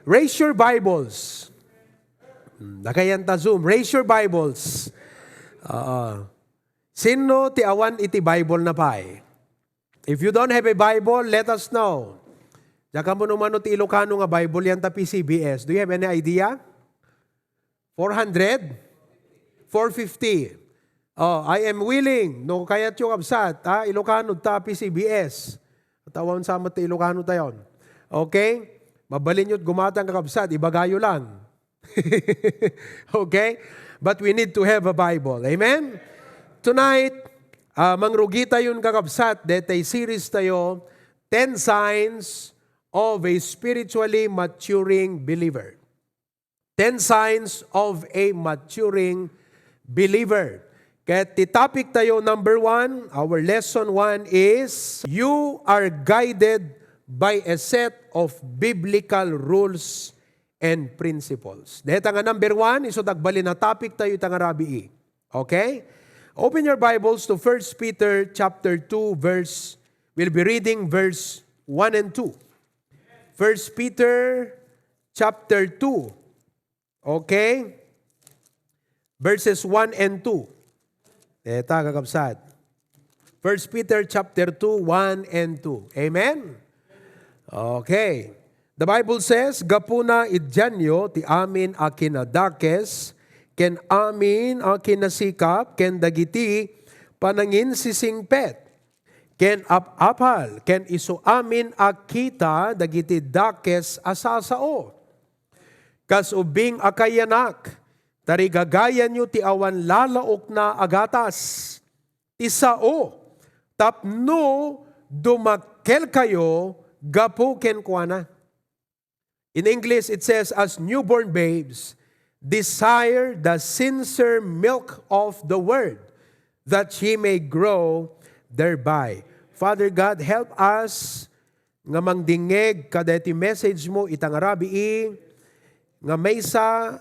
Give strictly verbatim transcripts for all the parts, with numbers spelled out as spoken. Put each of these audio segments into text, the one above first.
Raise your Bibles. Hmm, dakayan ta Zoom. Raise your Bibles. Oo. Sino ti awan iti Bible na pay? If you don't have a Bible, let us know. Diak ammo no mano ti Ilocano nga Bible yan ta P C B S. Do you have any idea? Four hundred? Four fifty. Oh, I am willing. No kayatyo, kabsat, ha? Ilocano ta P C B S. Tawan sa met ti Ilocano tayon. Okay? Mabalinyo ti gumatang, kakabsat. Ibagayo lang. Okay? But we need to have a Bible. Amen? Tonight, ah, mangrugitayon, kakabsat, detay series tayo, ten signs of a spiritually maturing believer. Ten signs of a maturing believer. Ket ti topic tayo, number one, our lesson one is, you are guided by a set of biblical rules and principles. Deta nga number one, isu ti agbalin a topic tayo ita nga rabii. Okay? Open your Bibles to First Peter chapter two, verse, we'll be reading verse one and two. First Peter chapter two. Okay? Verses one and two. Deta, kakabsat. First Peter chapter two, one and two. Amen? Okay. The Bible says, "Gapuna idianyo ti amin a kinadakes, ken amin a kinasikap, ken dagiti pananginsisingpet, ken ap-apal, ken isu amin a kita dagiti dakes a sasao. Kas ubing a kayanak, tarigagayanyo ti awan lalaokna a gatas, ti sao, tapno dumakkelkayo gapu kenkuana." In English, it says, "As newborn babes, desire the sincere milk of the word, that ye may grow thereby." Father God, help us nga mangdingngeg kadaytoy message mo ita nga rabii, nga maysa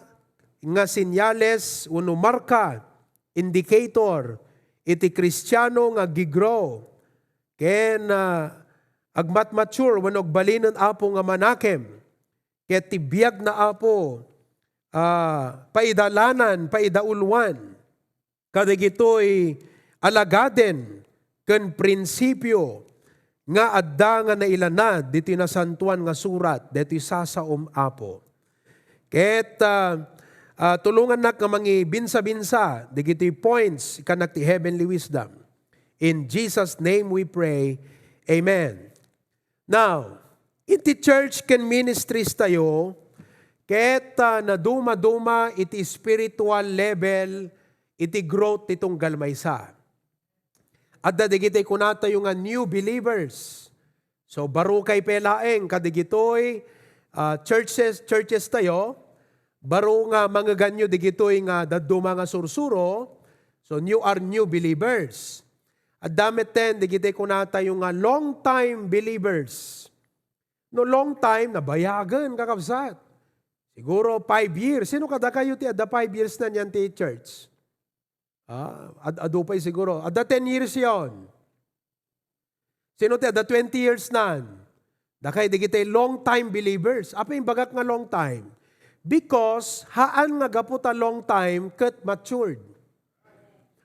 nga senyales wenno marka, indicator, iti Kristiano nga aggi-grow ken, ah, agmatmature wenno agbalinen, Apo, nga manakem ket ti biagna, Apo, ah, paidalanan, paidauluan kadagitoy alagaden ken prinsipio nga adda nga nailanad ditoy Nasantoan nga Surat, ditoy sasaom, Apo. Ket, ah, ah, tulongannak nga mangibinsa-binsa dagitoy points, ikkannak ti heavenly wisdom. In Jesus' name we pray. Amen. Now, iti church ken ministries tayo, ket, ah, naduma-duma iti spiritual level, iti growth ti tunggal maysa. Adda dagiti kunatayo nga new believers. So, baro kay pay laeng kadagitoy, ah, churches, churches tayo, baro nga mangeganyo dagitoy nga dadduma nga sursuro. So, you are new believers. Adda metten dagiti kunatayo nga long time believers. No long time, nabayagen, kakabsat. Siguro five years. Sino kadakayo ti adda five years na niyan ti church? Ah, ad-, adu pay siguro. Adda ten years yon. Sino ti adda twenty years nan? Dakay dagiti long time believers. Apay imbagak nga long time? Because haan nga gapu ta long time ket matured.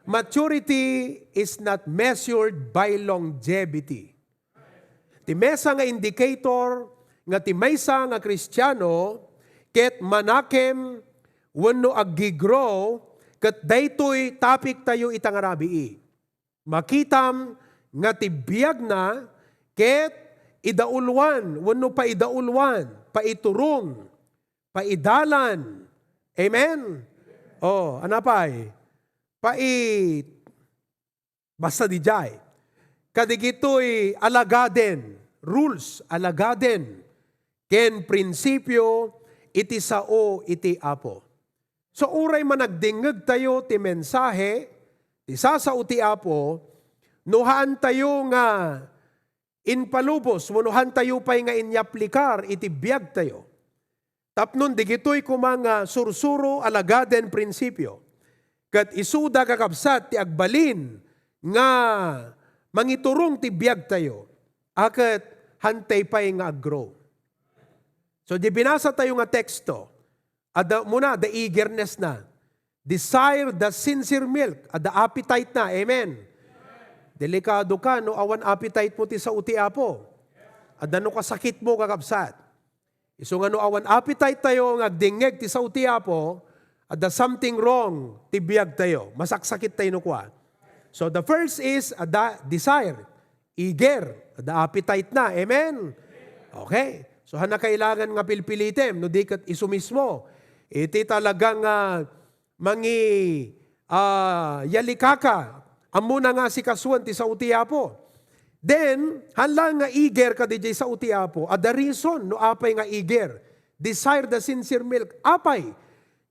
Maturity is not measured by longevity. Ti maysa nga indicator nga ti maysa nga Kristiano ket manakem wenno aggi-grow, ket daytoy topic tayo ita nga rabii. Makitam nga ti biagna ket idauluan wenno paidauluan, paiturong, paidalan. Amen? Oh, ano pay? Pai-, basta didiay. Kadigitoy alagaden, rules, alagaden, ken prinsipio iti sao iti Apo. So, uray managdingngeg tayo ti mensahe, ti sasao ti Apo, no haan tayo nga impalubos, wenno haan tayo pay nga inyaplikar iti biag tayo. Tapnon digitoy koma nga sursuro, alagaden, prinsipio, ket isuda, kakabsat, ti agbalin nga mangiturong ti biag tayo, a ket hantay pay nga aggrow. So, di binasa tayo nga teksto, adda muna, the eagerness na. Desire the sincere milk, adda appetite na. Amen. Delikado ka no awan appetite mo ti sao ti Apo. Adda no kasakit mo, kakabsat. Isu nga no awan appetite tayo nga agdingngeg ti sao ti Apo, adda something wrong ti biag tayo. Masaksakit tayo no kua. So the first is adda desire, eager, adda appetite na. Amen? Okay. So, hana kailangan nga pilpilitem, no di ket isu mismo. Iti talagang, ah, mangi, ah, yalikaka, ammona nga asikasuen ti sao ti Apo. Then, haan lang nga eager ka diay sao ti Apo. Adda reason no apay nga eager. Desire the sincere milk. Apay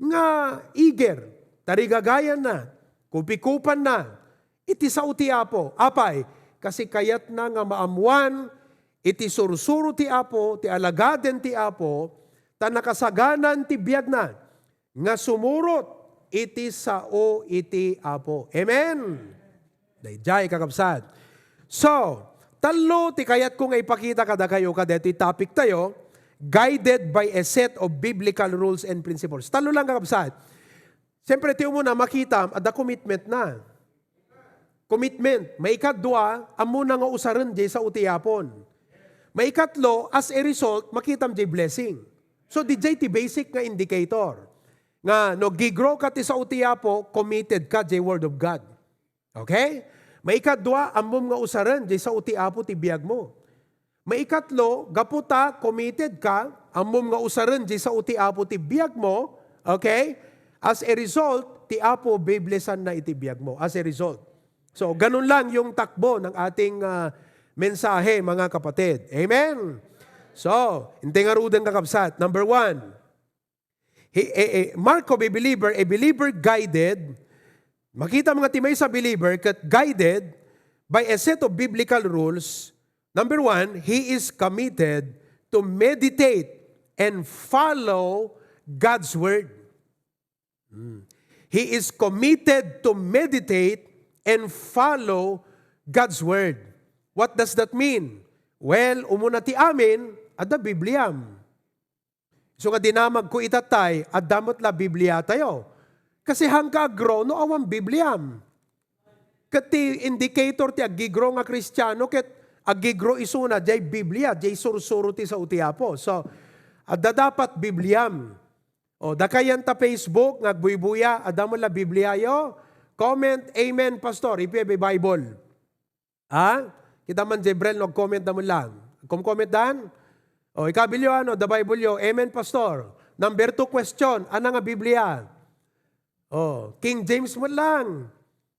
nga eager. Tarigagayan na. Kupikupan na. Iti sao ti Apo. Apay, kasi kayatna nga maammuan iti sursuro ti Apo, ti alagaden ti Apo, ta nakasaganan ti biagna nga sumurot iti sao iti Apo. Amen! Daydiay, kakabsat. So, tallo ti kayatko nga ipakita kadakayo kadaytoy topic tayo, guided by a set of biblical rules and principles. Tallo lang, kakabsat. Siyempre, ti umuna, makitam, adda commitment na. Commitment. Maikadua, ammona nga usaren jay sao ti Apon. Maikatlo, as a result, makitam jay blessing. So, dijay ti basic nga indicator. Nga, no, gigrow ka ti sao ti Apo, committed ka jay Word of God. Okay? Maikadua, ammom nga usaren jay sao ti Apo ti biag mo. Maikatlo, gapu ta committed ka, ammom nga usaren jay sao ti Apo ti biag mo, okay? As a result, ti Apo biblesan na iti biag mo. As a result. So, ganun lang yung takbo ng ating, ah, mensahe, mga kapatid. Amen? So, inti ngaruden, kakabsat. Number one, he, a, a mark of a believer, a believer guided, makita mo nga ti maysa believer ket guided by a set of biblical rules. Number one, he is committed to meditate and follow God's word. Hmm. He is committed to meditate and follow God's word. What does that mean? Well, umuna ti amin, adda Bibliam. So nga dinamag ko itatay, adda met la Biblia tayo. Kasi hangka aggrow no awan Bibliam. Ket ti indicator ti aggigrow nga Kristiano ket aggigrow isuna jay Biblia, jay sursuro ti sao ti Apo. So, adda dapat Bibliam. O, dakayan ta Facebook nga agbuybuya, adda met la Bibliayo. Comment, "Amen, Pastor." If you have a Bible. Ha? Kita man, Jebrel, no, comment da man lang. Com-comment dan? O, ikabilyo, ano, the Bible yo. Amen, Pastor. Number two question, ano nga Biblia? O, King James mo lang.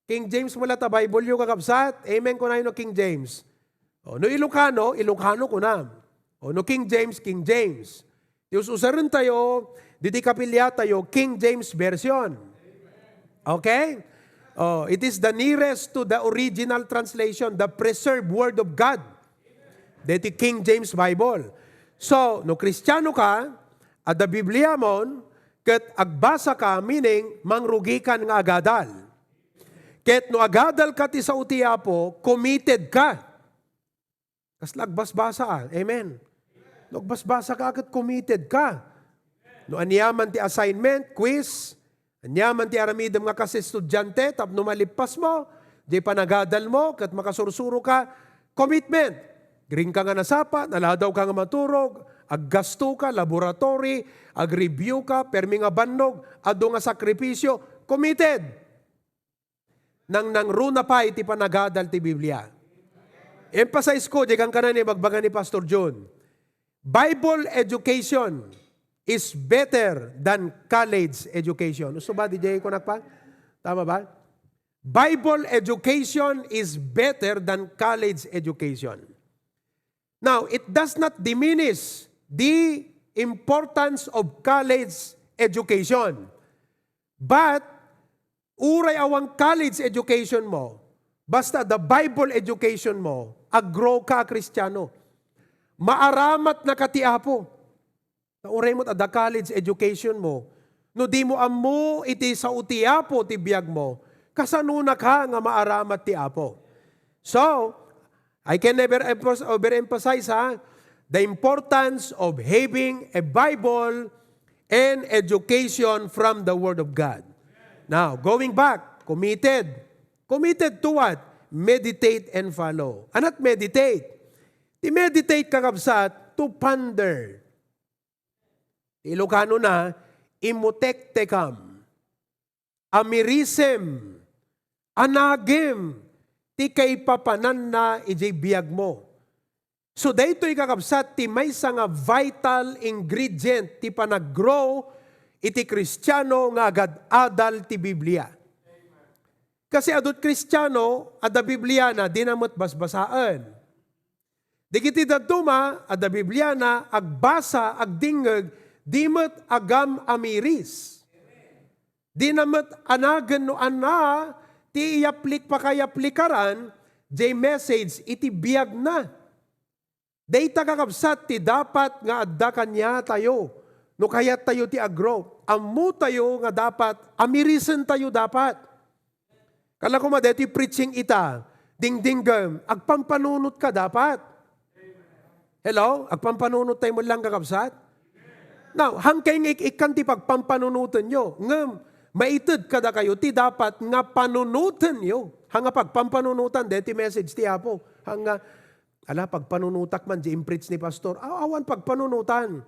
King James mo lang ta Bible yo, kakabsat. Amen ko na yun, no, King James. O, no Ilocano, Ilocano ko na. O, no King James, King James. Ti us-usaren tayo, diti kapilya tayo, King James Version. Okay? Oh, it is the nearest to the original translation, the preserved word of God. Diti King James Bible. So, no Kristiano ka, adda Biblia mon, ket agbasa ka, meaning, mangrugi kan nga agadal. Ket no agadal ka ti sao ti Apo, committed ka. Kasla agbasbasa, ah. Amen. No agbasbasa ka, ket committed ka. No aniaman ti assignment, quiz, aniaman ti aramidem nga kas estudiante, tapno malippas mo, di panagadal mo, ket makasursuro ka, commitment. Green ka nga nasapa, naladaw ka nga maturog, aggasto ka, laboratory, agreview ka, permi nga bannog, adu nga sakripisyo, committed. Nangnangruna pay ti panagadal ti Biblia. Emphasize ko, di kankanan ni bagbaga ni Pastor Jun. Bible education is better than college education. Usto ba, di jay kunak pa? Tama ba? Bible education is better than college education. Now, it does not diminish the importance of college education. But, uray awan college education mo, basta the Bible education mo, aggrow ka a Kristiano. Maaramat na ka ti Apo. Ta uray mo adda college education mo, no di mo ammo iti sao ti Apo ti biag mo, kasano na ka nga maaramat ti Apo? So, I can never empos-, overemphasize, ha? the importance of having a Bible and education from the Word of God. Now, going back, committed. Committed to what? Meditate and follow. Ania ti meditate? Ti meditate, kakabsat, to ponder. Ti Ilocano na, imutektekam, amirisem, anagem ti kaipapananna idiay biagmo. So, daytoy, kakabsat, ti maysa nga vital ingredient ti panaggrow iti Kristiano nga agad-adal ti Biblia. Kasi adu ti Kristiano, adda Bibliana, dina met basbasaen. Dagiti dadduma, adda Bibliana, agbasa, agdingngeg, di met agam-amiris. Dina met anagen no ania ti iyaplik-, pakayaplikaran diay message iti biagna. Dayta, kakabsat, ti dapat nga adda kaniatayo no kayattayo ti aggrow. Ammotayo nga dapat, amirisentayo dapat. Kala koma daytoy preaching ita, dingdinggem, agpampanunotka dapat. Hello? Agpampanunottayo met lang, kakabsat? Now, hangkay nga ik-, ikkan ti pagpampanunotenyo, ngem maited kadakayo ti dapat nga panunotenyo. Haan nga pagpampanunotan, daytoy message ti Apo. Haan nga, ala, pagpanunotak man, di impreach ni pastor. Aw-, awan pagpanunotan.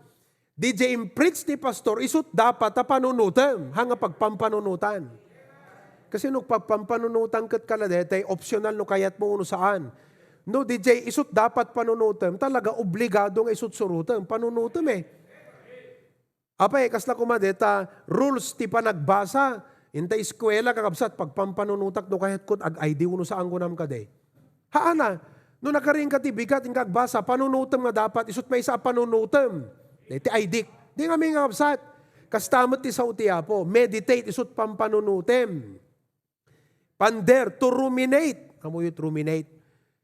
Di jay impreach ni pastor, isut dapat a panunotem, haan nga pagpampanunotan. Kasi no pagpampanunotan ket kala daytay optional no kayatmo wenno saan. No, di jay isut dapat panunotem, talaga obligado nga isut surotem, panunotem eh. Apay, kasla koma dayta rules ti panagbasa, intay eskuela, kakabsat, pagpampanunotak no kayatko ag-I D wenno saan kunam kadi. Haana, no nakarinka ti bigat, inka agbasa, panunotem nga dapat, isut maysa a panunotem. Dayta I D. Di ngamin nga kabsat. Kasta met ti sao ti Apo. Meditate, isut pampanunotem. Ponder, to ruminate. Ammoyo ti ruminate?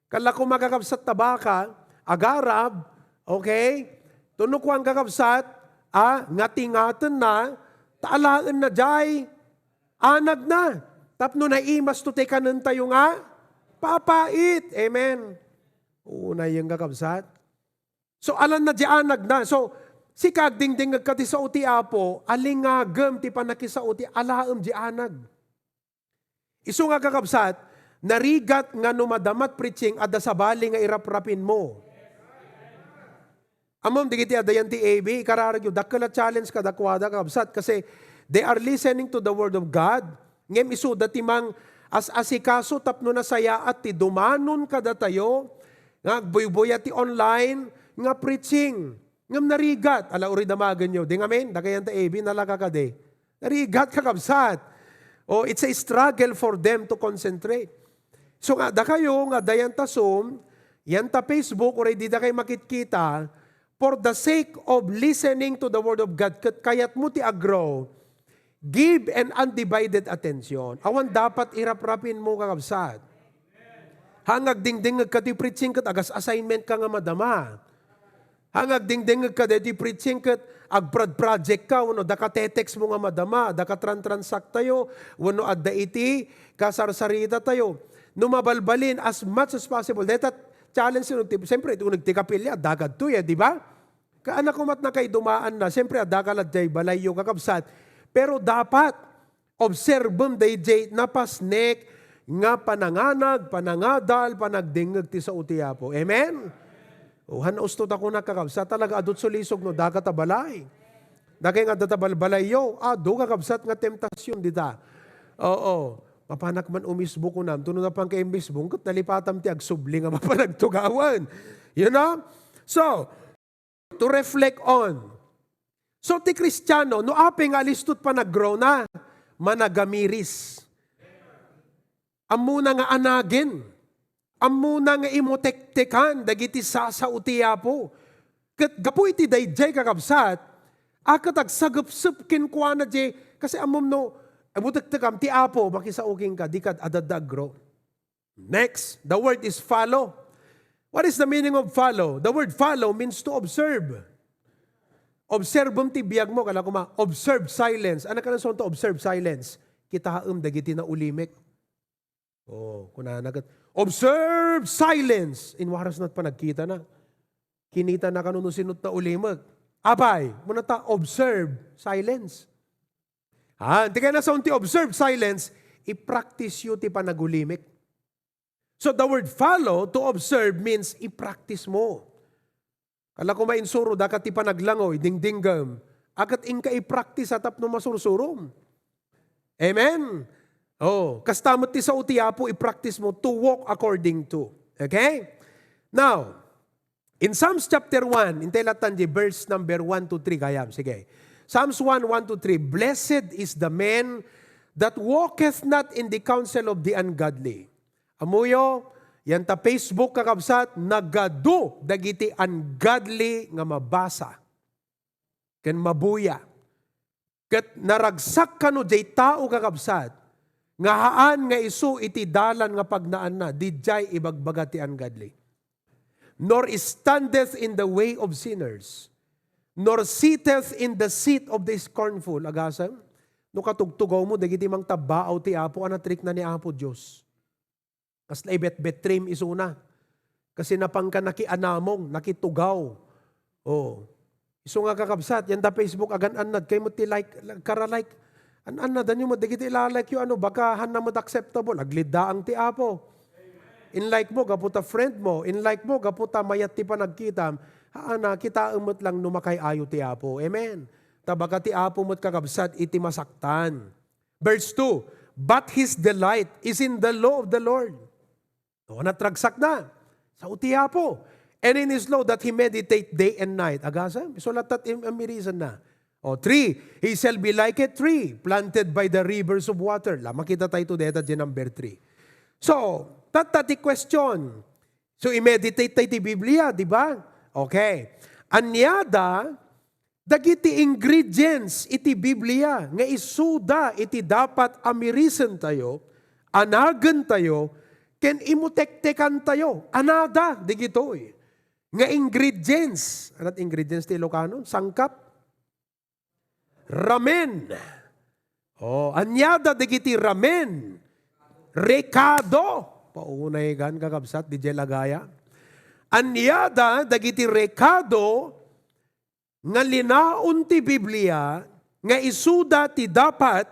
Kala koma, kakabsat, ta baka, agarab, okay? Tuno kuan, kakabsat, a, ngatingatenna, ta alaenna jay anagna. Tapno naimas to ti kanentayo nga papait. Amen. Unayen, kakabsat. So, alanna di anagna. So, sika agdingdingngegka ti sao ti Apo, alingagem ti pannakisao ti alaem di anag. Isu nga, kakabsat, narigat nga no madama ti preaching, adda sabali nga iraprapinmo. Ammom, dagiti adda yan ti A B, ikararagyo, dakkel a challenge kadakuada, kakabsat, kasi they are listening to the Word of God, ngem isuda ti mang as-asikaso tapno nasayaat ti dumanon kadatayo nga agbuybuya ti online nga preaching. Ngem narigat, ala, uray damagenyo, di ngamin, dakayan ta A B, nalaka kadi. Narigat, kakabsat. Oh, it's a struggle for them to concentrate. So nga, dakayo nga adda yanta Zoom, yanta Facebook, uray dida kay makitkita, for the sake of listening to the Word of God, ket kayatmo ti aggrow, give an undivided attention. Awan dapat iraprapinmo, kakabsat. Haan nga agdingdingngegka ti preaching ket agas-assignment ka nga madama. Haan nga agdingdingngegka daytoy preaching ket agprad-project ka wenno adda ka text mo nga madama, adda ka tran-transact tayo, wenno adda iti kasarsarita tayo. No mabalbalin, as much as possible. Dayta challenge no ti, siyempre, uneg ti kapilya, adda kadto, eh, di ba? Haan nga koma ti nakaidumaanna, siyempre, adda ka latta idiay balayyo, kakabsat. Pero dapat, obserbem dayjay napasnek nga pananganag, panangadal, panagdingngeg ti sao ti Apo. Amen? O, haan usto ta kunak, kakabsat, talaga adu ti sulisog no adda ka ta balay. Dakay nga adda ta balbalayyo, adu, kakabsat, nga temptasyon dita. Oo. Mapanak man umisbo kunam, tuno napan ka imisbo, ket nalipatam ti agsubli nga mapan agtugawan. You know? So, to reflect on. So, ti Kristiano, no apay nga alisto ti panaggrowna, managamiris. Ammona nga anagen. Ammona nga imutektekan dagiti sasao ti Apo. Ket gapu iti daydiay, kakabsat, a ket agsagepsep kenkuana diay, kasi ammom no, imutektekam, ti Apo, makisao kenka, dika adda aggrow. Next, the word is follow. What is the meaning of follow? The word follow means to observe. Observe ti biagmo, kala koma, observe silence. Ano ka nang to observe silence? Kitaem dagiti naulimek. Oh, kunana ket, "Observe silence!" Inwaras na panagkitana. Kinita na kano no sino't naulimek. Apay, muna ta, observe, silence. Ah, ti kayatna sa ti observe, silence, i-practice yu ti panagulimek. So the word follow, to observe, means i-practice mo. Kala ko mainsuro, daka ti panaglangoy, dingdinggem. Akat inka i-practice a tapno masursurom. Amen? Oh, kasta met ti sao ti Apo, i-practice mo to walk according to. Okay? Now, in Psalms chapter one, intay lattan di verse number one to three gayam. Sige. Psalms one, one to three, "Blessed is the man that walketh not in the counsel of the ungodly." Ammoyo, yan ta Facebook, kakabsat, nagadu dagiti ungodly nga mabasa ken mabuya. Ket naragsak kano jay tao, kakabsat, nga haan nga isu iti dalan nga pagnaanna, didiay ibagbaga ti ungodly. "Nor standeth in the way of sinners, nor sitteth in the seat of the scornful." Agasem, no katugtugawmo dagiti mangtabbaaw ti Apo, a natrikna ni Apo Dios. Kasla ibetbetrim isuna. Kasi napanka nakianamong, nakitugaw. Oh. Isu nga, kakabsat, yan ta Facebook, agan-annad kay met ti like, kara-like. An-annadanyo met dagiti ila-like yo, ano, baka hanna met acceptable. Agliddaang ti Apo. In-like mo, gapu ta friend mo. In-like mo, gapu ta mayat ti panagkitam. Haana, kitaem met lang no makay-ayo ti Apo. Amen. Ta baka ti Apo met, kakabsat, iti masaktan. Verse two, "But his delight is in the law of the Lord." O, natragsak na. Sao ti Apo. "And in his law that he meditate day and night." Agasem, isu latta ti am-, amirisenna. O, three, "He shall be like a tree planted by the rivers of water." La, makita tayo to deta di number three. So, tatta ti question. So, i-meditate tayo ti Biblia, di ba? Okay. Ania da, dagiti ingredients iti Biblia nga isuda iti dapat amirisentayo, anagentayo, ken imutektekantayo. Anada digitoy nga ingredients. Anat ingredients ti Ilocano? Sangkap? Ramen. Oh, aniada dagiti ramen? Rekado. Paunay kan, kakabsat, di jay lagaya. Aniada dagiti rekado nga linaon ti Biblia nga isuda ti dapat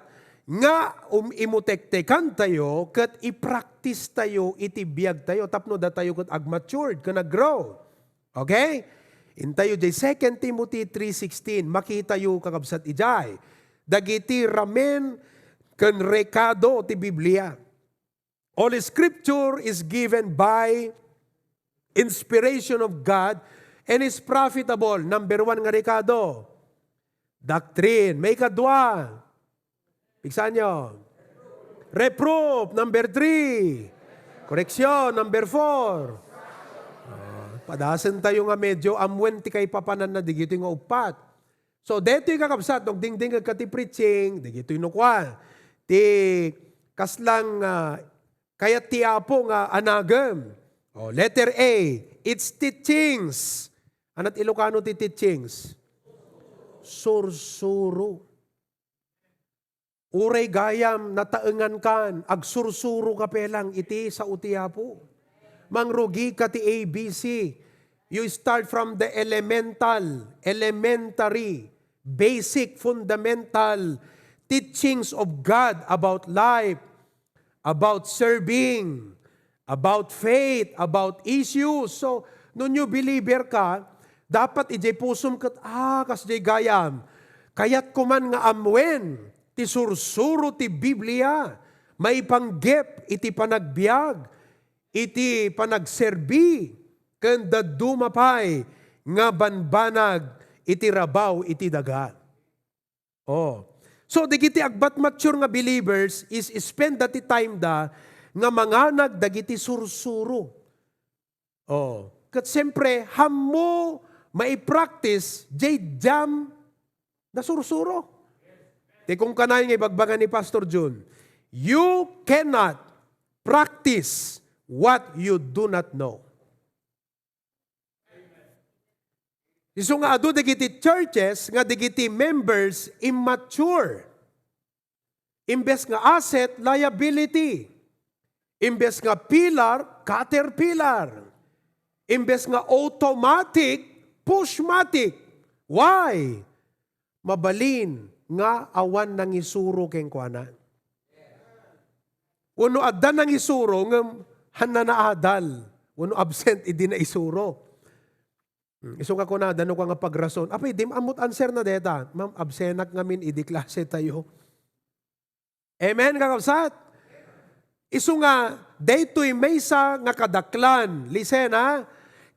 nga um-, imutektekantayo ket i-practice tayo iti biagtayo tapno datayo ket ag-matured ken ag-grow. Okay? Intayo jay Second Timothy three sixteen, makitayo, kakabsat, ijay dagiti ramen ken rekado ti Biblia. All Scripture is given by inspiration of God and is profitable. Number one nga rekado, doctrine. Maikadua, pigsaanyo. Reproof. Number three, koreksyon. Number four, ah, padasentayo nga medyo amuen ti kaipapananna digitoy nga uppat. So, detoy, kakabsat, no agdingdingngegka ti preaching, digitoy no kua, ti kaslang, ah, kayat ti Apo nga anagem. O, letter A, its teachings. Anat Ilocano ti teachings? Sursuro. Uray gayam, nataengankan, agsursuro ka pelang iti sao ti Apo. Mangrugika ti A B C. You start from the elemental, elementary, basic, fundamental teachings of God about life, about serving, about faith, about issues. So, no new believer ka, dapat ijay pusom ket, ah, kasjay gayam. Kayatko man nga ammuen ti sursuro ti Biblia, maipanggep iti panagbiag, iti panagserbi, ken dadduma pay nga banbanag iti rabaw iti daga. Oh. So, dagiti agbat-mature nga believers is spend da ti time da nga manganag dagiti sursuro. Oh. Ket siyempre, hammo mai-practice jay diam nasursuro. Ti kung kanayon nga ibagbaga ni Pastor Jun, "You cannot practice what you do not know." Isu nga adu dagiti churches nga dagiti members immature. Imbes nga asset, liability. Imbes nga pillar, caterpillar. Imbes nga automatic, pushmatic. Why? Mabalin nga awan nangisuro kenkuana. Wenno adda nangisuro ngem haanna naadal. Wenno absent idi naisuro. Hmm, isu nga kunada no kua nga pagrason. Apay, di ammot answer na deta. Ma'am, absenak ngamin idi klase tayo. Amen, kakabsat? Isu nga, daytoy maysa nga kadaklan. Listen, ha?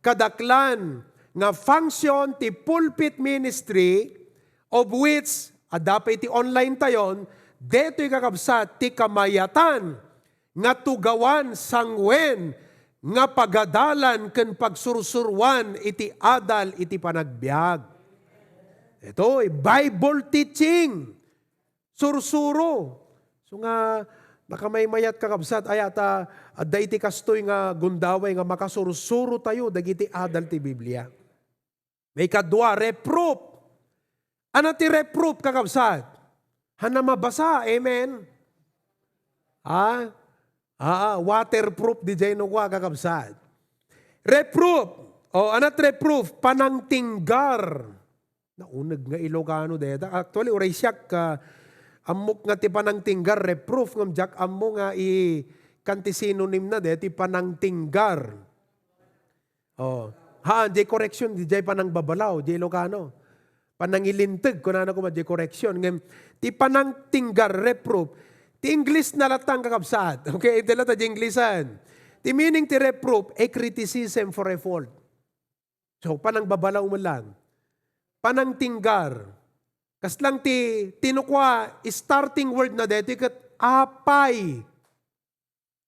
Kadaklan nga function ti pulpit ministry, of which, adda pay ti online tayon, daytoy, kakabsat, ti kamayatan nga tugawan sanguen nga pagadalan ken pagsursuruan iti adal iti panagbiag. Itoy, Bible teaching. Sursuro. So nga, nakamaymayat, kakabsat, ay ata, adda iti kastoy nga gundaway nga makasursuro tayo dagiti adal ti Biblia. Maikadua, reproof. Ano ti reproof, kakabsat? Haanna mabasa, amen? Ha? Ah, waterproof, di jay no kua, kakabsat. Reproof. O, ano ti reproof? Panangtinggar. Nauneg nga Ilocano deta. Actually, uray siak, ah, ammok nga ti panangtinggar, reproof, ngem diak ammo nga i-, kan ti synonym na deti panangtinggar. Oh. Ha, jay correction, di jay panangbabalaw, jay Ilocano. Panangilinteg, kunana koma jay correction. Ngem, ti panangtinggar, reproof, ti English na latta, kakabsat. Okay, iti latta jay Englishan. Ti meaning ti reproof, a criticism for a fault. So, panangbabalaw man lang. Panangtinggar. Kas lang ti, ti no kua, starting word na deti ket apay.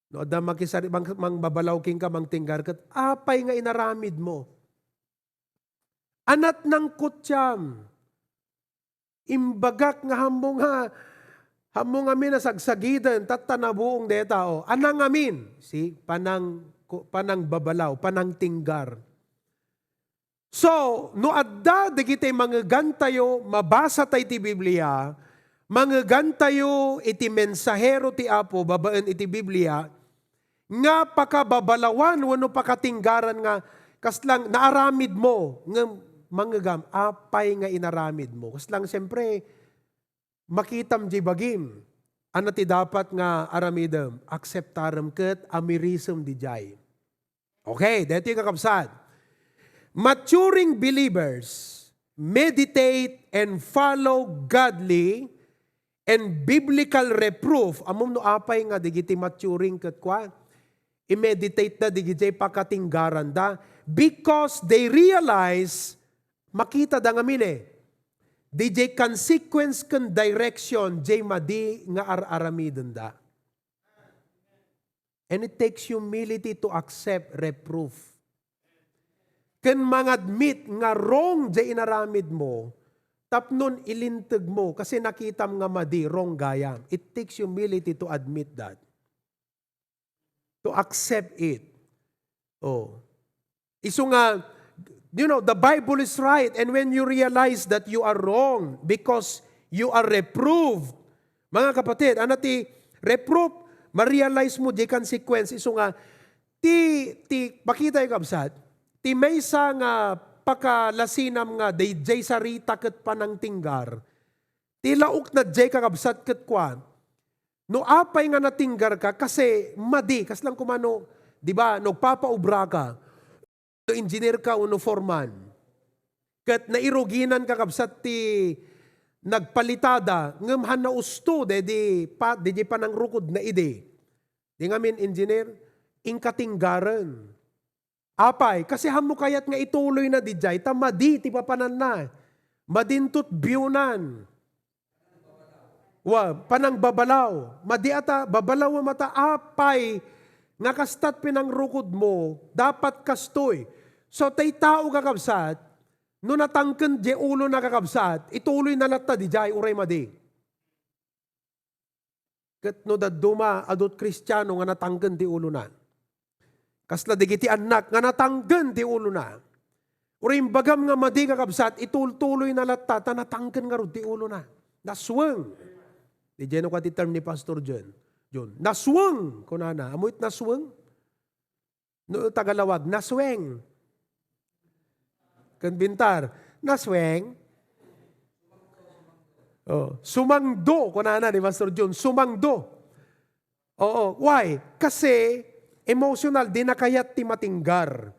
No, adda makisari-, mang-, mangbabalaw kenka, mangtinggar ket apay nga inaramid mo? Anat nang kutsiam. Imbagak nga hammo nga, hammo ngamin a sagsagiden, tatta nabuong deta, o. Anang amin, si panang, ku-, panangbabalaw, panangtinggar. So, no adda dagiti mangegantayo, mabasa tay ti Biblia, mangegantayo iti mensahero ti Apo babaen iti Biblia, nga pakababalawan wenno pakatenggaran nga kaslang naaramid mo, ngem mangngegam, apay nga inaramid mo? Kaslang, siyempre, makitam jay bagim. Ania ti dapat nga aramidem? Akseptarem ket amirisem dijay. Okay, daytoy, kakabsat. Maturing believers meditate and follow godly and biblical reproof. Ammom no apay nga dagiti maturing ket kua, i-meditate da dagiti pakatenggaran da because they realize, makita da ngamin, eh, dijay consequence ken direction jay madi nga ar-aramiden da. And it takes humility to accept reproof. Ken mangadmit nga wrong jay inaramid mo, tapnon ilinteg mo, kasi nakitam nga madi, wrong gayam. It takes humility to admit that. To accept it. Oh. Isu nga, you know, the Bible is right. And when you realize that you are wrong because you are reproved, mga kapatid, ania ti reproof? Ma-realize mo di consequence. Isu nga, ti, ti, pakita, kabsat, ti maysa nga pakalasinam nga dayjay sarita ket panangtinggar, ti laok na jay, kakabsat, ket kuan, no apay nga natinggar ka, kasi madi, kaslang kumano, di ba, no, agpapaubra ka, no engineer ka, no foreman, ket nairuginan, kakabsat, ti nagpalitada, ngem haanna usto, daydi pa, daydi panangrukod na idi. Di ngamin engineer, inka tinggaren. Apay, kasi haanmo kayat nga ituloy na dijay, ta madi ti papananna. Madintot biunan. Wa, panangbabalaw. Madi ata, babalaw mata, apay, nga kastat pinangrukod mo, dapat kastoy. So, tay tao, kakabsat, no natangken di ulo na, kakabsat, ituloy na latta dijay, uray madi. Ket no dadduma, adut Kristiano nga natangken ti ulona. Kasla dagiti annak nga natangken ti ulona. Uray imbagam nga madi, kakabsat, itultuloy na latta, ta natangken ngarud ti ulona. Nasweng. Di jeno ka ti term ni Pastor John. John. Nasweng, kunana. Ammo it nasweng? No Tagalawag, nasweng. Ken Bintar, nasweng. Oh, sumangdo, kunana ni Pastor Jun, sumangdo. Oo, why? Kasi emotional, di na kayat ti matinggar.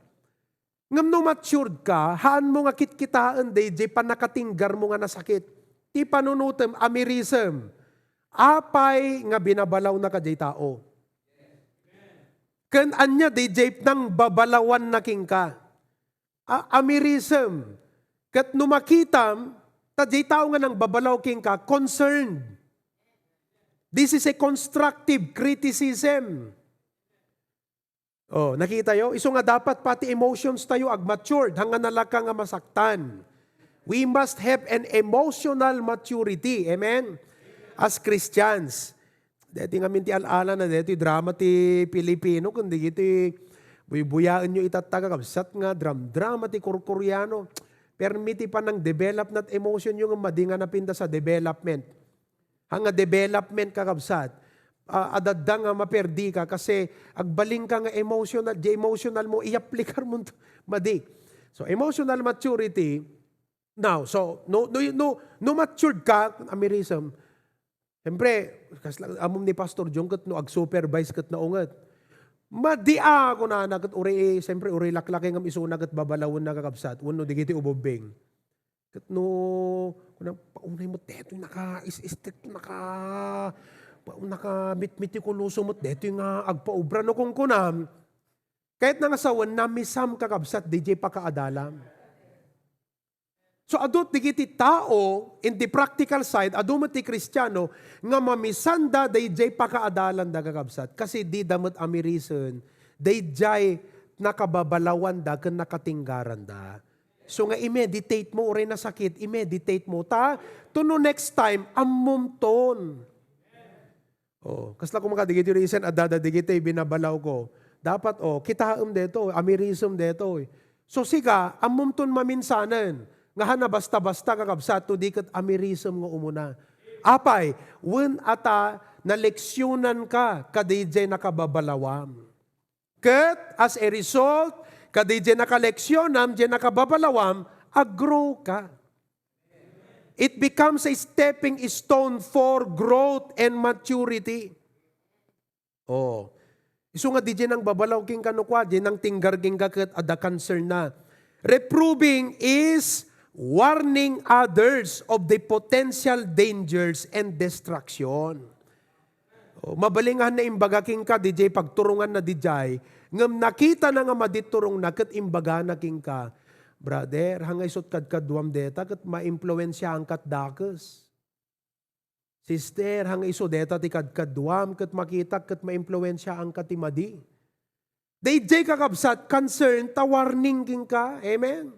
Ngem no matured ka, haanmo nga kitkitaen daydiay pannakatinggarmo nga nasakit. Ti panunotem, amirisem. Apay nga binabalawna kadiay tao? Ken ania daydiay nangbabalawanna kenka? A-, amirisem. Ket no makitam, ta diay tao nga nangbabalaw kenka, concerned. This is a constructive criticism. Oh, nakita yo? Isu nga dapat pati emotions tayo agmatured, hanggang nalaka nga masaktan. We must have an emotional maturity. Amen? As Christians. Deti ngamin ti al-ala na, deti drama ti Pilipino, kundi iti buybuyaen yo itatta, kakabsat, nga dram-drama ti Kurkuryano. Permi ti panang-develop nat emotion yo nga madi nga napintas a development. Hanga development, kakabsat, ah, adda nga maperdi ka kasi agbalin ka nga emotional, di emotional mo, iyaplikar mo madi. So, emotional maturity, now, so, no, no, no, no matured ka, amirism, siyempre, kas-, amom ni Pastor Jong ket no ag-supervise ket naunget. Madi a, kunana ket uri, siyempre, uri laklaki ngem isuna ket babalawen na, kakabsat, wenno digiti ububbing. Ket no, kuna, paunay met detoy naka-is-istek, naka-, pa-, nakamitmitikuloso met detoy nga agpaubra no kunkunam, kayatna nga sawen, namisam, kakabsat, didiay pakaadalam. So, adu digiti tao, in the practical side, adu met ti Kristiano nga mamisanda daydiay pakaadalanda, kakabsat, kasi dida met amirisen daydiay nakababalawanda ken nakatinggaranda. So nga i-meditate mo, uray nasakit, i-meditate mo. Ta, to no next time, ammomton. Oh, kasla koma kadi dagiti reason, adda dagiti binabalawko. Dapat, oh, kitaem detoy, amirisem detoy. So, sika, ammomton maminsanen, nga hana basta-basta, kakabsat, to di ket amirisem nga umuna. Apay, wen ata, naleksionanka, kadidiay nakababalawam. Ket as a result, kadidiay nakaleksionam, diay nakababalawam, ag-grow ka. It becomes a stepping stone for growth and maturity. Oh. Isu nga didiay nangbabalaw kenka no kua, diay nangtinggar kenka ket adda concern na. Reproving is warning others of the potential dangers and destruction. Oh, mabalin nga naimbag kenka didiay pagturonganna didiay, ngem nakitana nga madi turongna ket imbagana kenka, "Brother, hanga isut kadkaduam deta ket maimpluensiaankat dakes. Sister, hanga isu deta ti kadkaduam ket makitak ket maimpluensiaanka ti madi." Daydiay, kakabsat, concern ta warning kenka. Amen?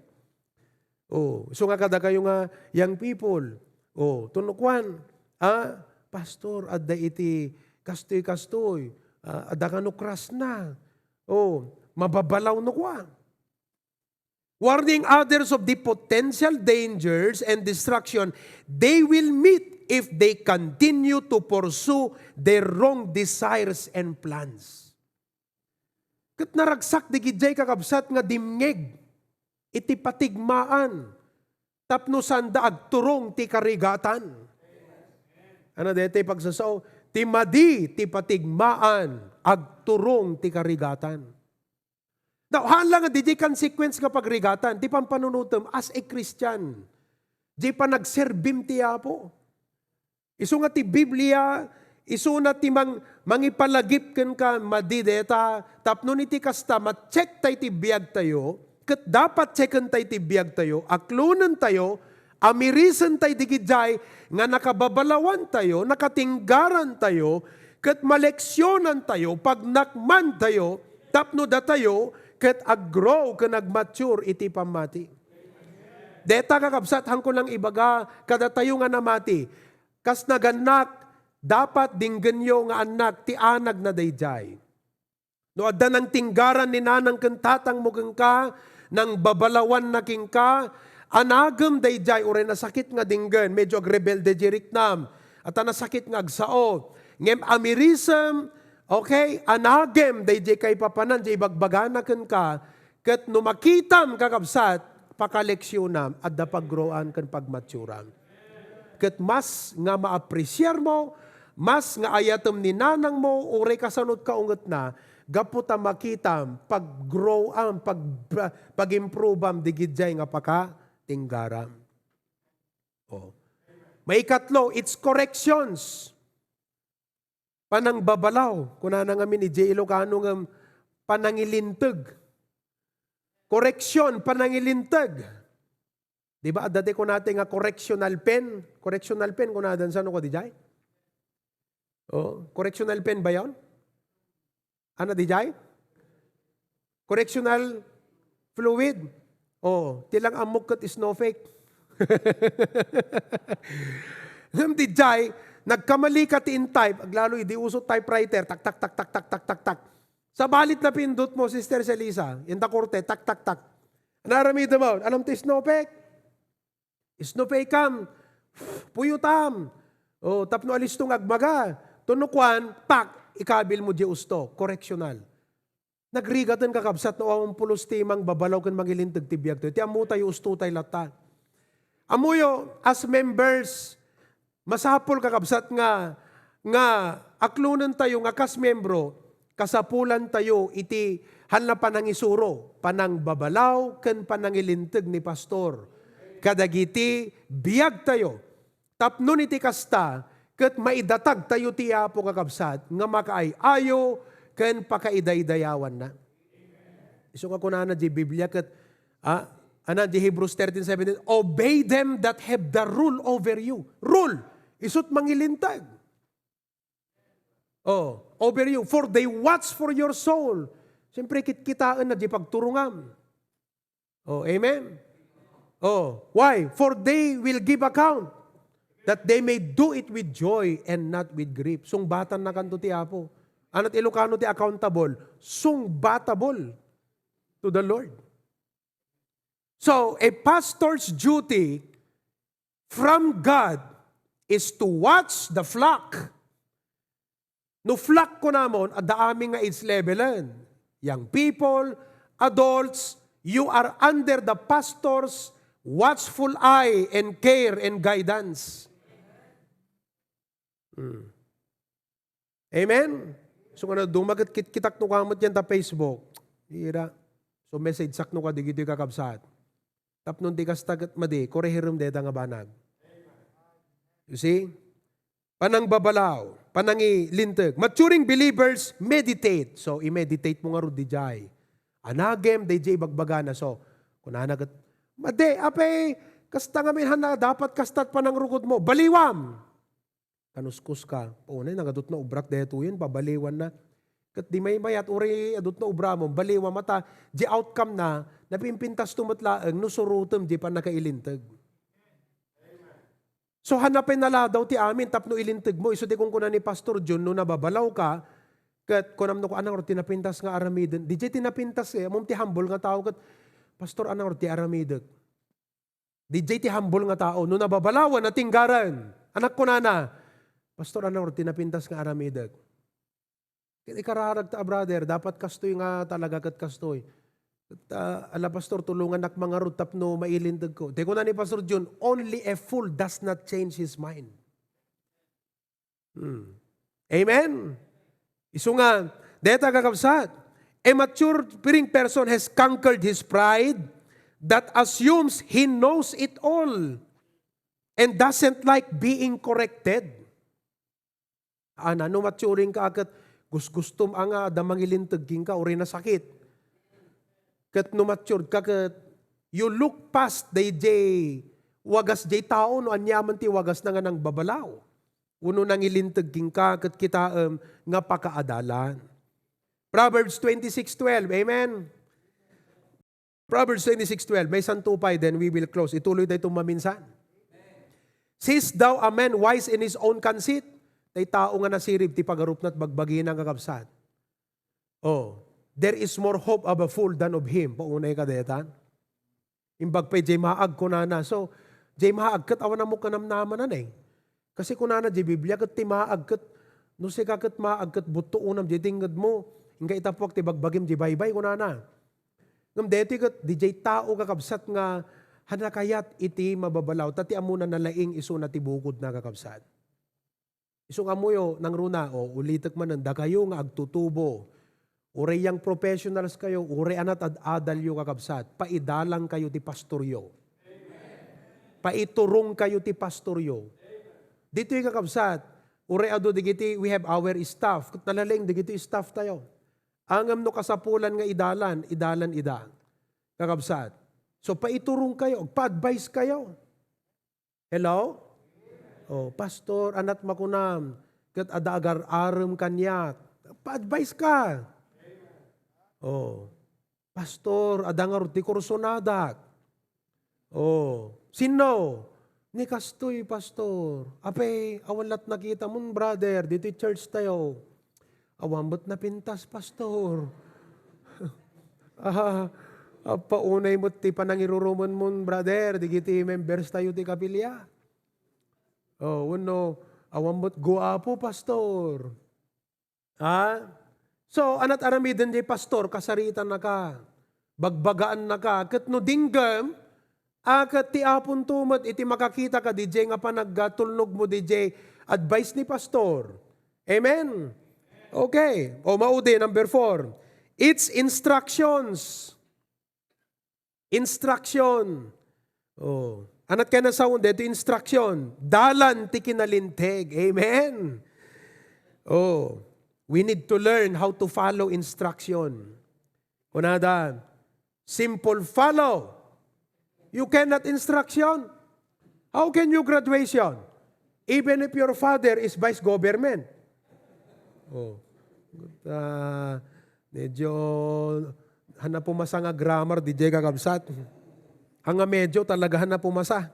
Oh, isu nga kadakayo nga young people. Oh, to no kuan, ah, "Pastor, adda iti kastoy-kastoy. Ah, adda kano crush na." Oh, mababalaw no kua. Warning others of the potential dangers and destruction they will meet if they continue to pursue their wrong desires and plans. Ket naragsak dagiti kakabsat nga dimngeg iti patigmaan tapno saanda agturong ti karigatan. Ano daytoy pagsasao? Ti madi ti patigmaan, agturong ti karigatan. Now, haan lang nga didiay consequence nga pagrigatan ti pampanunotem as a Christian. Diay panagserbim ti Apo. Isu nga ti Biblia, isuna ti mang-, mangipalagip kenka, madi deta, tapno iti kasta, ma-check tay ti biagtayo, ket dapat checken tay ti biagtayo, aklonen tayo, amirisen tay digidiay nga nakababalawan tayo, nakatinggaran tayo, ket maleksionan tayo, pagnakman tayo, tapno datayo ket ag-grow ken ag-mature iti pammati. Deta, kakabsat, hanko lang ibaga kadatayo nga namati. Kas nagannak, dapat dinggenyo nga annak ti anagna daydiay. No adda nangtinggaran ni nanang ken tatangmo kenka, nangbabalawanna kenka, anagem daydiay, uray nasakit nga dinggen, medyo agrebelde di riknam, ata nasakit nga agsao. Ngem amirisem, Okay? Anagem daydiay kaipapanan, diay ibagbagana kenka, ket no makitam, kakabsat, pakaleksionam, adda paggrowan ken pagmaturam. Ket mas nga maapresiarmo, mas nga ayatem ni nanangmo, uray kasano ti kaungetna, gapu ta makitam, paggrowan, pag-, pag-improveam, digidiay nga pakatinggaram. Oh. Maikatlo, it's corrections. Panangbabalaw. Kunana ngamin idiay Ilocano nga panangilinteg. Correction, panangilinteg. Di ba, adda ti kunata nga correctional pen? Correctional pen, kunada, saan ko didiay? Oh, correctional pen ba yon? Ano didiay? Correctional fluid. Oh, ti lang ammok ket snowflake. Ngem didiay, nagkamali ka ti in-type, aglalo idi uso typewriter, tak, tak, tak, tak, tak, tak, tak, tak. Sabali ti napindot mo, Sister Celisa, inta korte, tak, tak, tak. Ano aramidem mo? Alam ti snowflake? Snowflake kam, puyutam. Oh, tapno alisto nga agmaga. Tuno kuan, pak, ikabil mo diay usto, correctional. Nagrigaten, kakabsat, no awan pulos ti mangbabalaw ken mangilinteg ti biagtayo. Ti ammotayo, ustotay latta. Ammoyo, as members, masapul, kakabsat, nga, nga aklonentayo nga kas membro, kasapulantayo iti haan a panangisuro, panangbabalaw, ken panangilinteg ni pastor kadagiti biagtayo. Tapno iti kasta, ket maidatagtayo ti Apo, kakabsat, nga makaay-ayo ken pakaidaydayawanna. Isu nga kunana diay Biblia ket, ah, anan diay Hebrews thirteen seventeen, "Obey them that have the rule over you." Rule! Isu't mangilinteg. Oh, over you. "For they watch for your soul." Siyempre, kitkitaenna diay pagturongam. Oh, amen? Oh, why? "For they will give account that they may do it with joy and not with grief." Sungbatannakanto ti Apo. Ano ti Ilocano ti accountable? Sungbatable to the Lord. So, a pastor's duty from God is to watch the flock. No flock kunamon, adda amin nga age levelen. Young people, adults, you are under the pastor's watchful eye and care and guidance. Hmm. Amen? So, nga na dumagat kit-, kitak no kamat yan ta Facebook. Ira. So, message sak no ka, digitoy kakabsat. Tapno di kasta ket madi, korehirem dayta nga banag. You see? Panangbabalaw, panangilinteg. Maturing believers meditate. So, i-meditate mo ngarud didiay. Anagem, daydiay ibagbagana. So, kunana ket, "Madi, apay, kasta ngamin han a dapat kasta't panangrukod mo. Baliwam!" Kanuskus ka. Unay, nagadutna ubrak daytoyen, pabaliwanna. Ket di maymayat, uray adutna ubramon, baliwam ta, di outcome na, napimpintasto met laeng no surotem di pannakailinteg. So, hanapay naladaw ti amin tapno ilinteg mo. Isu ti kunkuna ni Pastor John, no nababalaw ka, ket kunam no, "Anang ti napintas nga aramiden?" Didiay ti napintas, eh, ammom ti humble nga tao, ket, "Pastor, anang ti aramidek?" Didiay ti humble nga tao. No nababalawan, natinggaran. Anak, kunana, "Pastor, anang ti napintas nga aramidek?" Ket ikararag ta, brother, dapat kastoy nga talaga ket kastoy. Ket, ah, ala, pastor, tulungannak mangarud tapno mailinteg ko. Di kuna ni Pastor Jun, "Only a fool does not change his mind." Hmm. Amen? Isu nga, deta kakabsat, a mature, maturing person has conquered his pride that assumes he knows it all and doesn't like being corrected. Ana, no maturing ka ket gusgustom a nga adda mangilinteg kenka, uray nasakit. Ket no matured ka ket you look past dayjay wagas jay tao no aniaman ti wagasna nga nangbabalaw. Wenno nangilinteg kenka ket kitaem nga pakaadalan. Proverbs twenty-six twelve, amen? Proverbs twenty-six twelve, maysanto pay, then we will close. Ituloy tayo itong maminsan. "Seest thou a man wise in his own conceit?" Tay tao nga nasirib ti pagarupna, bagbagina nga kabsat. Oh, "There is more hope of a fool than of him." Paunay ka deta. Imbag pay jay maag, kunana. So, jay maag ket awan ammo kanamnamanan eh. Kasi kunana jay Biblia, ket ti maag ket No sika ket maag ket buttuonam diay tingngedmo, inka itapuak ti bagbagim diay baybay, kunana. Ngem daytoy ket diay tao, kakabsat, nga hanakayat iti mababalaw, ta ti ammona nalaing isuna ti bukodna, kakabsat. Isu nga ammoyo, nangruna, o, ulitek manen, dakayo nga agtutubo, uray young professionals kayo, uray anat ad-adalyo, kakabsat, paidalan kayo ti pastoryo. Paiturong kayo ti pastoryo. Ditoy, kakabsat, uray adu digiti, we have our staff. Ket nalalaing digiti staff tayo. Ngem no kasapulan nga idalan, idalan ida. Kakabsat. So, paiturong kayo, pa-advise kayo. Hello? Oh, "Pastor, anat makunam, ket adda agar-arem kaniak." Pa-advise ka. Oh, "Pastor, adda ngarud ti kursonadak." Oh, "Sinno?" "Ni kastoy, Pastor." "Apay, awan lat nakitamon, brother, ditoy church tayo?" "Awan met napintas, Pastor." Ah, appaunay met ti panangirurumenmon, brother, digiti members tayo ti kapilya. Oh, wenno, "Awan met guapo, Pastor." Ha? So, anat aramiden diay pastor, kasaritanaka, bagbagaannaka, ket no dinggem, a, ket ti Aponto met iti makakita ka diay nga panagtulnogmo diay advice ni pastor. Amen? Okay. O, maudi, number four. It's instructions. Instruction. Oh. Anat kay nasaon daytoy instruction? Dalan ti kinalinteg. Amen. Oh. We need to learn how to follow instruction. Kunada, simple follow. You cannot instruction. How can you graduation? Even if your father is vice government. Oh. Ah, medyo hana pumasa nga grammar, diay kakabsat. Anga medyo talaga hana pumasa.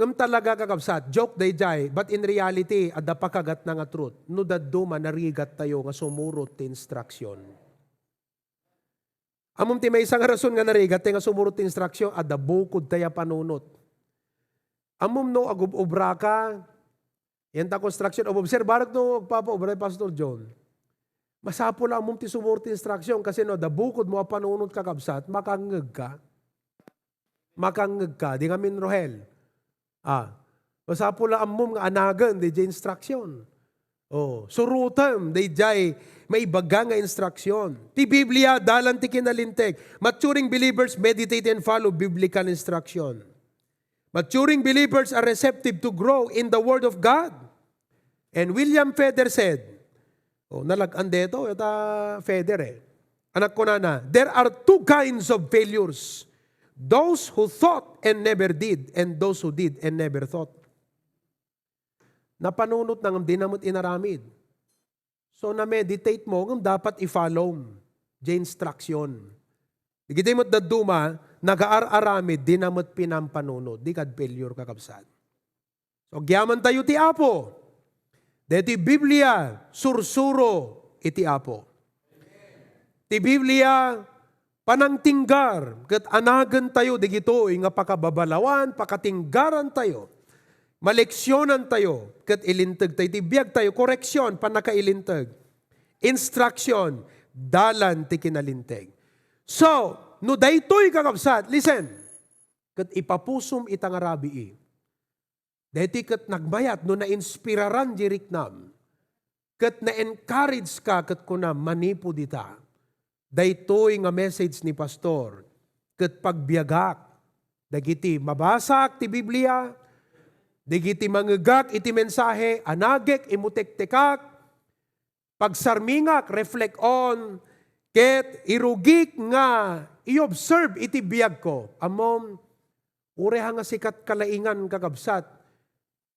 Ngem talaga, kakabsat, joke daydiay, but in reality, adda pakagatna nga truth. No dadduma, narigat tayo nga sumurot ti instruction. Ammom ti maysa nga rason nga narigat tayo nga sumurot ti instruction, adda bukod tayo a panunot. Ammom no agub-obra ka, yan ta construction, obserbarek no agpapaobra ni Pastor John. Masapul a ammom ti sumurot ti instruction kasi no adda bukod mo a panunot, kakabsat, makangngeg ka. Makangngeg ka, di ngamin, Rohel. Ah, masapul a ammom nga anagen daydiay instruction. Oh, surotem daydiay maibaga nga instruction. Ti Biblia, dalan ti kinalinteg. Maturing believers meditate and follow biblical instruction. Maturing believers are receptive to grow in the Word of God. And William Feder said, oh, nalag-an daytoy, ita Feder eh. Anak ko nana, there are two kinds of failures. Those who thought and never did, and those who did and never thought. Napanunot na ngem di na met inaramid. So, na-meditate mo, ngem dapat i-follow diay instruction. Digiti met dadduma, nagaar-aramid, di na met pinampanunot. Di kad failure, kakabsat. So, agyaman tayo ti Apo. Daytoy Biblia, sursuro iti Apo. Ti Biblia, panangtinggar, ket anagen tayo digitoy nga pakababalawan, pakatinggaran tayo, maleksionan tayo, ket ilinteg tayo ti biag tayo, koreksion, pannakailinteg, instruction, dalan ti kinalinteg. So, no daytoy, kakabsat, listen, ket ipapusom ita nga rabii. Daytoy ket nagmayat no nainspiraran diay riknam, ket na-encourage ka ket kunam, manipud ita, daytoy nga message ni Pastor, ket pagbiagak dagiti mabasaak ti Biblia, dagiti mangegak iti mensahe, anagek, imutektekak, pagsarmingak, reflect on, ket irugik nga i-observe iti biagko. Ammom, uray ha nga sikat kalaingan, kakabsat,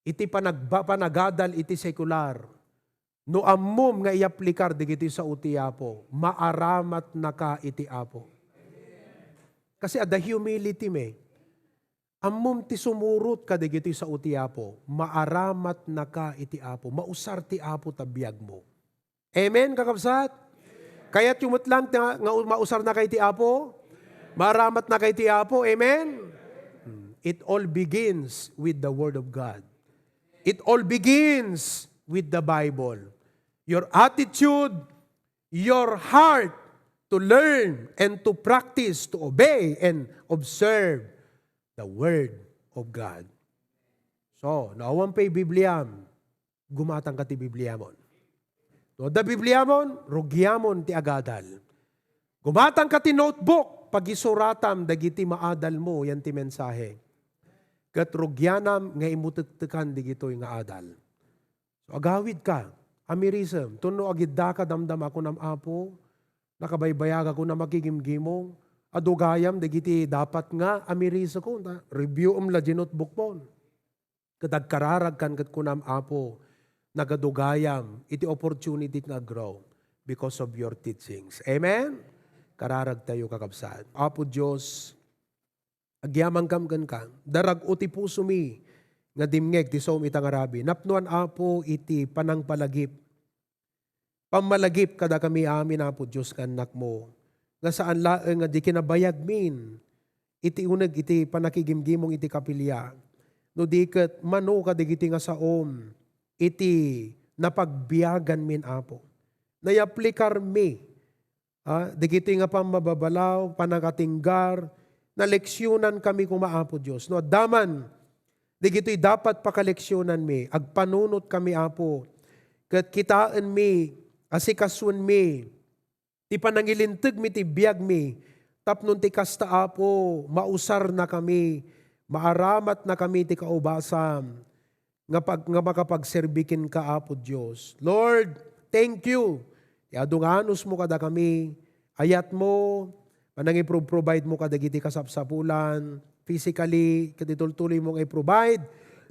iti panagba-, panagadal iti sekular. No ammom nga iyaplikar dagiti sao ti Apo, maaramatnaka iti Apo. Kasi adda humility, me. Ammom ti sumurot kadagiti sao ti Apo, maaramatnaka iti Apo, mausar ti Apo ta biagmo. Amen, kakabsat? Kayatyo met lang ta nga mausarnaka iti Apo? Maaramatnaka iti Apo? Amen? Hmm. It all begins with the Word of God. It all begins with the Bible. Your attitude, your heart to learn and to practice, to obey and observe the Word of God. So, no awan pay Bibliam, gumatangka ti Bibliamon. No adda Bibliamon, rugiamon ti agadal. Gumatangka ti notebook, pagisuratam dagiti maadalmo yan ti mensahe. Ket rugianam nga imutektekan digitoy nga adal. So, agawidka, amirisem, tunno agiddaka damdama, kunam, Apo, nakabaybayagak, kunam, makigimgimong, adugayam dagiti dapat nga amiriseko, ta reviewem la di notebookmon. Ket agkararagkan ket kunam, Apo, nagadugayam iti opportunity nga grow because of your teachings. Amen? Kararagtayo, kakabsat. Apo Dios, agyamankam kenka. Darag-o ti pusomi nga dimngeg ti saom ita nga rabii. Napnoan, Apo, iti panangpalagip. Pammalagip kadakami amin, Apo Dios, nga annakmo, nga saan laeng nga di kinabayagmin iti uneg iti panakigimgimong iti kapilya, no di ket mano kadagiti nga saom iti napagbiaganmin, Apo. Nayaplikarmi, ah, dagiti nga pammababalaw, panakatinggar, naleksionankami koma, Apo Dios. No adda man dagitoy dapat pakaleksionanmi, agpanunotkami, Apo, ket kitaenmi, asikasuenmi ti panangilinteg mi ti biagmi, tapno ti kasta, Apo, mausarnakami, maaramatnakami ti kaubasam nga pag-, nga makapagserbi kenka, Apo Dios. Lord, thank you. Ti adu nga anusmo kadakami, ayatmo, panangipro-provide mo kadagiti kasapsapulan, physically, ket itultuloy mo nga i-provide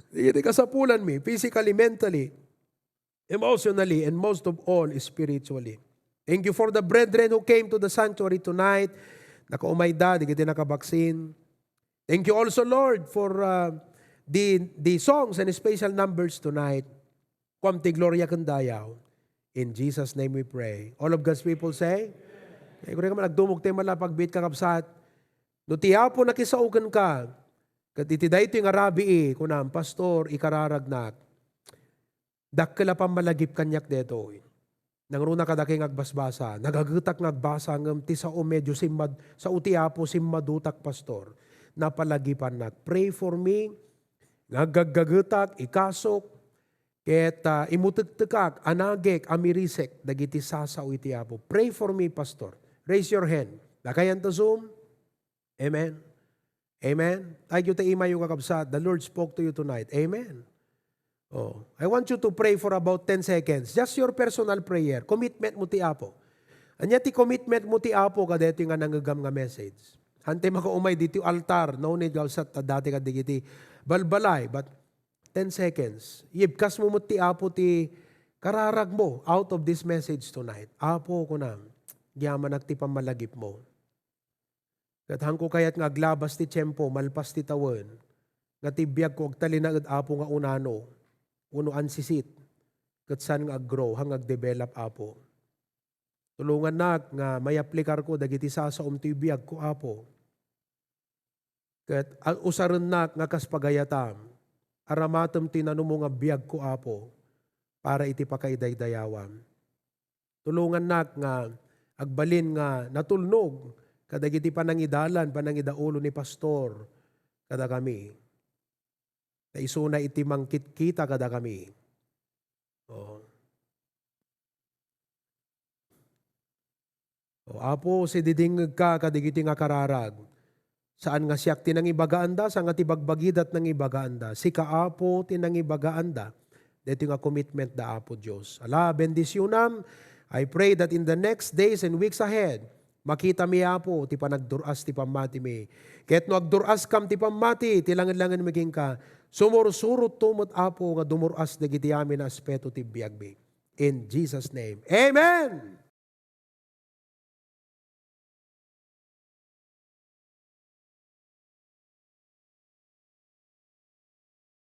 dagiti kasapulanmi, physically, mentally, emotionally, and most of all, spiritually. Thank you for the brethren who came to the sanctuary tonight. Nakaumayda, dagiti nakabaksin. Thank you also, Lord, for, uh, the, the songs and special numbers tonight. Kuam ti gloria ken dayaw. In Jesus' name we pray. All of God's people say, ay, kuri ka man, agdumog tayo malapagbiit, kakabsat. No ti Apo nakisao kenka, ket iti daytoy nga rabii, kunam, Pastor, ikararagnak. Dakkel a pammalagip kaniak daytoy. Nangruna kadakay nga agbasbasa, nagagetak nga agbasa ngem ti sao medyo simmad-, sao ti Apo, simmadutak, Pastor. Napalagipannak. Pray for me nga aggaggagetak, ikasok, ket, ah, imutektekak, anagek, amirisek dagiti sasao iti Apo. Pray for me, Pastor. Raise your hand. Nakayan ta Zoom? Amen. Amen. Thank you, ta imayo, kakabsat. The Lord spoke to you tonight. Amen. Oh, I want you to pray for about ten seconds. Just your personal prayer. Commitment mo ti Apo. Ania ti commitment mo ti Apo kadaytoy nga nangegam nga message? Hantay makaumay ditoy altar, no need, kakabsat, ta dati kadagiti balbalay, but ten seconds. Ibkas mo met ti Apo ti kararag mo out of this message tonight. Apo, kunam, agyamanak ti pammalagip mo. Ket haanko kayat nga aglabas ti tiempo, malpas ti tawen, nga ti biagko agtalinaed, Apo, nga unano, wenno ansisit, ket saan nga ag-grow, haan nga ag-develop, Apo. Tulongannak nga mayaplikarko dagiti sasaom ti biagko, Apo. Ket a-, usarennak nga kas pagayatam, aramatem ti nanumo nga biagko, Apo, para iti pakaidaydayawam. Tulongannak nga agbalin nga natulnog kadagiti panangidalan, panangidaulo ni Pastor kadakami. Ta isuna iti mangkitkita kadakami. Oh. O Apo, sididingngegka kadagiti nga kararag. Saan nga siak ti nangibagaanda, saan nga ti bagbagida ti nangibagaanda. Sika, Apo, ti nangibagaanda. Daytoy nga commitment da, Apo Dios. Ala, bendisyonam. I pray that in the next days and weeks ahead, makitami, Apo, ti panagdur-as ti pammatimi. Ket no agdur-askam ti pammati, ti langen-langenmi kenka, sumursurotto met, Apo, nga dumur-as dagiti amin a aspeto ti biagmi. In Jesus' name. Amen!